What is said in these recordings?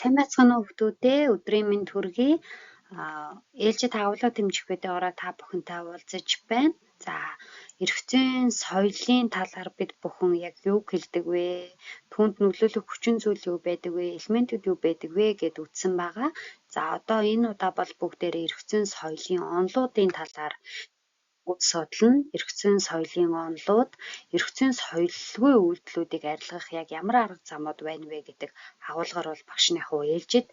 Сайн байцгаана уу хүмүүдээ, өдрийн мэнд хүргэе. Ээлжит агуулга дэмжих видеогоор та бүхэнтэй уулзаж байна. За, эрх зүйн соёлын талаар бид бүхэн яг юу хэлдэг вэ? Түүнд нөлөөлөх хүчин зүйл юу байдаг вэ? Элементүүд юу байдаг вэ гэд үзсэн байгаа. За, одоо энэ удаа бол бүгдээрээ эрх зүйн соёлын онолуудын талаар судлана. Эрх зүйн соёлын онолууд, эрх зүйн соёлгүй үйлдэлүүдийг арилгах яг ямар арга замууд байна вэ гэдэг агуулгаар бол багш нь яг ээлжид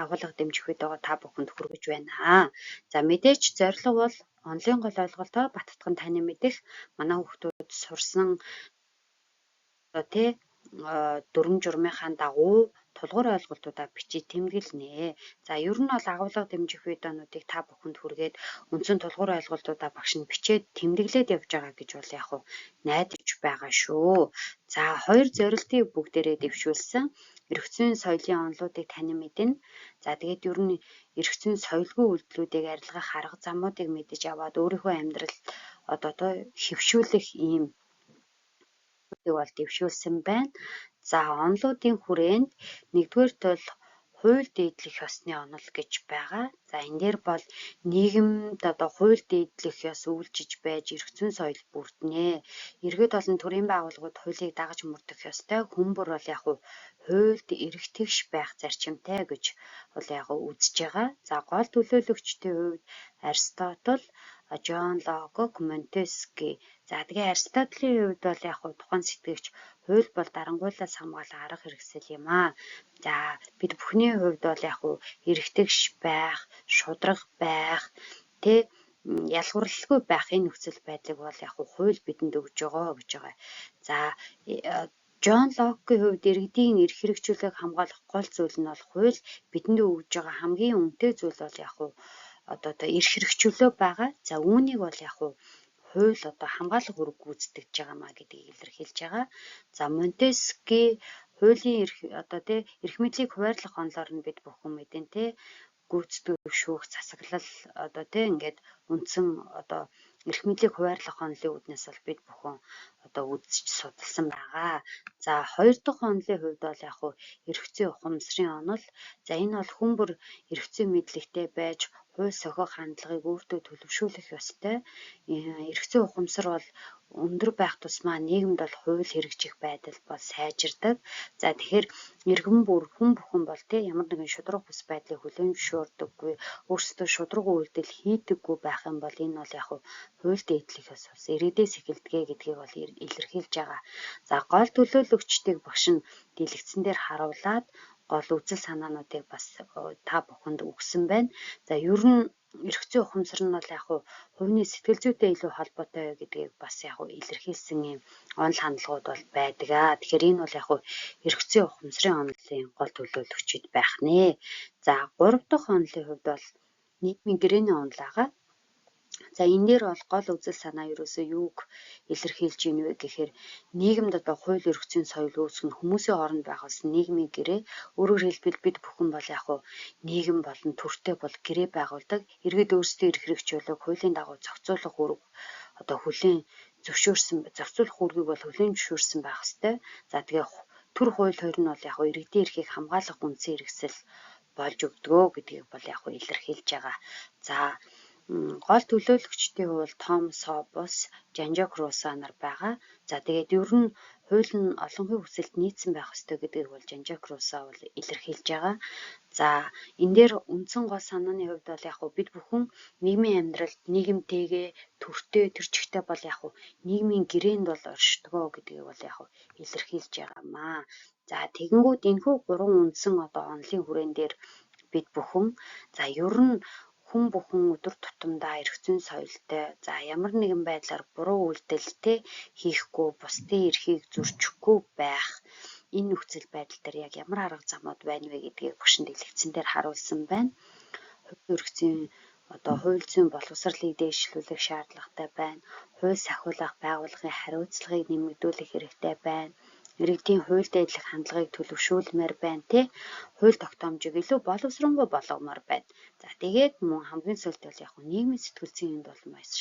агуулга дэмжих видеого та бүхэнд хүргэж байна. За, мэдээж зорилго бол онолын гол ойлголтоор баттган таны мэдэх манай хүүхдүүд сурсан тий дүрм журмынхаа дагуу тулгуур ойлголтуудаа бичиж тэмдэглэнэ. За, ер нь бол агуулга дэмжих видеонуудыг та бүхэнд хүргээд үндсэн тулгуур ойлголтуудаа багш нь бичээд тэмдэглээд явж байгаа гэж бол яг уу найдаж байгаа шүү. За, хоёр зорилтыг бүгдээрээ дэвшүүлсэн. Эрх зүйн соёлын онолуудыг танин мэднэ. За, тэгээд ер нь эрх зүйн соёлгүй үйлдэлүүдийг арилгах арга замуудыг мэдэж аваад өөрийнхөө амьдрал одоо хэвшүүлэх ийм бол дэвшүүлсэн байна. За, онолуудын хүрээнд нэгдүгээрт бол хууль дээдлэх ёсны онол гэж байгаа. За, энэ дээр бол нийгэмд одоо хууль дээдлэх ёс үйлчиж байж эрх зүйн соёл бүрднэ. Иргэд болон төрийн байгууллагууд хуулийг дагаж мөрдөх ёстой. Хүн бүр бол яг хуульд эрх тэгш байх зарчимтай гэж бол яг үзэж байгаа. За, гол төлөөлөгчдийн хувьд Аристотл, Жон Лок, Монтескью. За, тэгээ Аристотелийн хувьд бол яг тухайн сэтгэгч хууль бол дарангуйлаас хамгаалах арга хэрэгсэл юм аа. За, бид бүхний хувьд бол яг эрх тэгш байх, шударга байх, тэ ялгуурлалгүй байх энэ нөхцөл байдлыг бол яг хууль бидэнд өгж байгаа гэж байгаа. За, Жон Локкийн хувьд иргэдийн эрх хэрэгжүүлэг хамгаалах гол зүйл нь бол хууль, бидэнд өгж байгаа хамгийн үнэтэй зүйл бол яг одоо эрх хэрэгжүүлээ байгаа. За, үүнийг бол яг хууль одоо хамгаалах үүрэг гүйцэтгэж байгаа маа гэдгийг илэрхийлж байгаа. За, Монтески хуулийн эрх одоо тий эрх мэдлийг хуваарлах онолоор нь бид бүхэн мэдэн тий гүйцэтгэх шүүх засаглал одоо тий ингээд үндсэн одоо эрх мэдлийг хуваарлах онолын үүднээс бол бид бүхэн одоо үзэж судалсан байгаа. За, хоёр дахь онолын хувьд бол яг эрх зүйн ухамсарын онол. За, энэ бол хүн бүр эрх зүйн мэдлэгтэй байж хууль сохиох хандлагыг өөртөө төлөвшүүлэх ёстой. Эрх зүйн ухамсар бол өндөр байх тусмаа нийгэмд бол хууль хэрэгжих байдал бол сайжирдаг. За, тэгэхээр иргэн бүр хүн бүхэн бол тий ямар нэгэн шударга бус байдлыг хүлээн зөвшөөрдөггүй, өөрсдөө шударга үйлдэл хийдэггүй байх юм бол энэ бол яг хууль дээдлэх ёс бас иргэдээс эхэлдэгэ гэдгийг бол илэрхийлж байгаа. За, гол төлөөлөгчдийг багш нь дэлгэцэн дээр харуулад гол үзэл санаануудыг бас та бүхэнд өгсөн байна. За, ер нь эрх зүйн ухамсар нь бол яг хувийн сэтгэл зүйтэй илүү холбоотой гэдгийг бас яг илэрхийлсэн юм онол хандлагууд бол байдаг. Тэгэхээр энэ бол яг эрх зүйн ухамсарын онолын гол төлөөлөгчд байх нэ. За, гурав дахь онолын хувьд бол нийгмийн гэрээний онол байгаа. За, энэ дээр бол гол үзэл санаа ерөөсөө юуг илэрхийлж ийн вэ гэхээр нийгэмд одоо хууль эрх зүйн соёл үүсгэх нь хүмүүсийн хооронд байгуулсан нийгмийн гэрээ. Өөрөөр хэлбэл бид бүхэн бол яг нийгэм болон төртэй бол гэрээ байгуулдаг. Иргэд өөрсдийн эрх хэрэгжүүлэг хуулийн дагуу зохицуулах үүрэг одоо хүлээн зөвшөөрсөн, зохицуулах үүргийг бол хүлээн зөвшөөрсөн байх ёстой. За, тэгээ төр хууль хоёр нь бол яг иргэдийн эрхийг хамгаалах үндсэн хэрэгсэл болж өгдөгөө гэдгийг бол яг илэрхийлж байгаа. За, гол төлөөлөгчдийн хувьд Томас Хоббс, Жан-Жак Руссо нар байгаа. За, тэгээд ер нь хууль нь олонхын хүсэлд нийцсэн байх ёстой гэдгийг бол Жан-Жак Руссо бол илэрхийлж байгаа. За, энэ дээр үндсэн гол санааны хувьд бол яг бид бүхэн нийгмийн амьдралд нийгэмтэйгээ төртэй тэр чигтээ бол яг нийгмийн гэрээнд бол оршдгоо гэдгийг бол яг илэрхийлж байгаамаа. За, тэгэнгүүт энэхүү гурван үндсэн одоо онолын хүрээн дээр бид бүхэн за ер нь хүн бүхэн өдөр тутамдаа эрх зүйн соёлтой, за ямар нэгэн байдлаар буруу үйлдэлтэй хийхгүй, бусдын эрхийг зөрчихгүй байх энэ нөхцөл байдал дээр яг ямар арга замууд байна вэ гэдгийг багш нь дэлгэцэн дээр харуулсан байна. Хууль эрх зүйн одоо хууль зүйн боловсролыг дээшлүүлэх шаардлагатай байна. Хууль сахиулах байгууллагын хариуцлагыг нэмэгдүүлэх хэрэгтэй байна. Иргэдийн хууль дээдлэх хандлагыг төлөвшүүлмээр байна тий. Хууль тогтоомжийг илүү боловсронгуй болгомоор байна. За, тэгээд мөн хамгийн сүүлд бол яг нийгмийн сэтгэл зүйн энд бол маш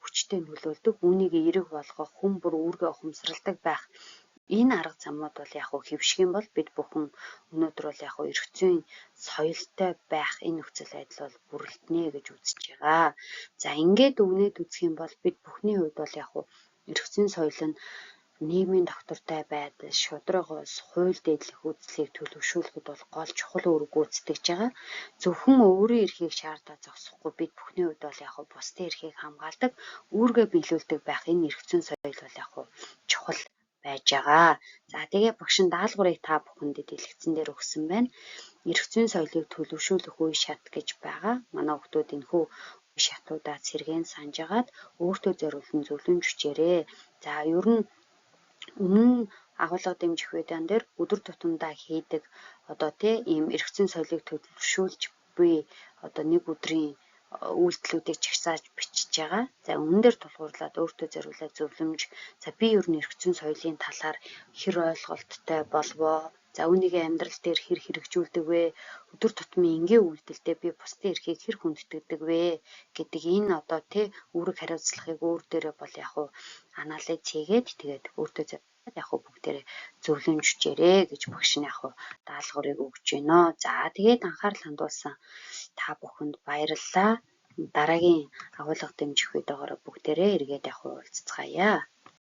хүчтэй нөлөөлдөг. Үүнийг эерэг болгох, хүн бүр үүргээ ухамсарладаг байх Энэ арга замууд бол яг хөө хэвших юм бол бид бүхэн өнөөдөр бол яг хөө эрх зүйн соёлтой байх энэ нөхцөл байдал бол бүрэлдэнэ гэж үзэж байгаа. За, ингээд өгнөд үзэх юм бол бид бүхний хувьд бол яг хөө эрх зүйн соёл нь нийгмийн доктортой байдал, шударга улс, хууль дээдлэх үзлийг төлөвшүүлэхэд бол гол чухал үүрэг гүйцэтгэж байгаа. Зөвхөн өөрийн эрхийг шаардаа зогсохгүй, бид бүхний хувьд бол яг бусдын эрхийг хамгаалдаг, үүргээ биелүүлдэг байх энэ эрх зүйн соёл бол яг чухал байж байгаа. За, тэгээ багш нь даалгаврыг та бүхэндээ дэлгэцэн дээр өгсөн байна. Эрх зүйн соёлыг төлөвшүүлэх үе шат гэж байгаа. Манай хүмүүс энэхүү үе шатуудаа сэргээн санаж агаад өөртөө зориулсан зөвлөмж өчээрээ. За, ер нь өмнө нь агуулга дэмжих видеон дээр өдөр тутамдаа хийдэг одоо тий ийм эрх зүйн соёлыг төлөвшүүлж буй одоо нэг өдрийн үйлдэлүүдийг чагсааж бичиж байгаа. За, үүн дээр тулгуурлаад өөртөө зориулаад зөвлөмж, за, би ер нь эрх зүйн соёлын талаар хэр ойлголттой болвоо? За, үүнийг амьдрал дээр хэр хэрэгжүүлдэг вэ? Өдөр тутмын энгийн үйлдэлдээ би бусдын эрхийг хэр хүндэтгдэг вэ гэдэг энэ одоо тий үүрэг хариуцлагыг өөр дээрээ бол яг уу анализ хийгээд, тэгээд өөртөө яг хуу бүгдээрээ зөвлөмж өчээрэй гэж багш нь яг хуу даалгаврыг өгч байна. За, тэгээд анхаарал хандуулсан та бүхэнд баярлалаа. Дараагийн агуулга дэмжих видеогоор бүгдээрээ эргээд яг хуу уулзцгаая.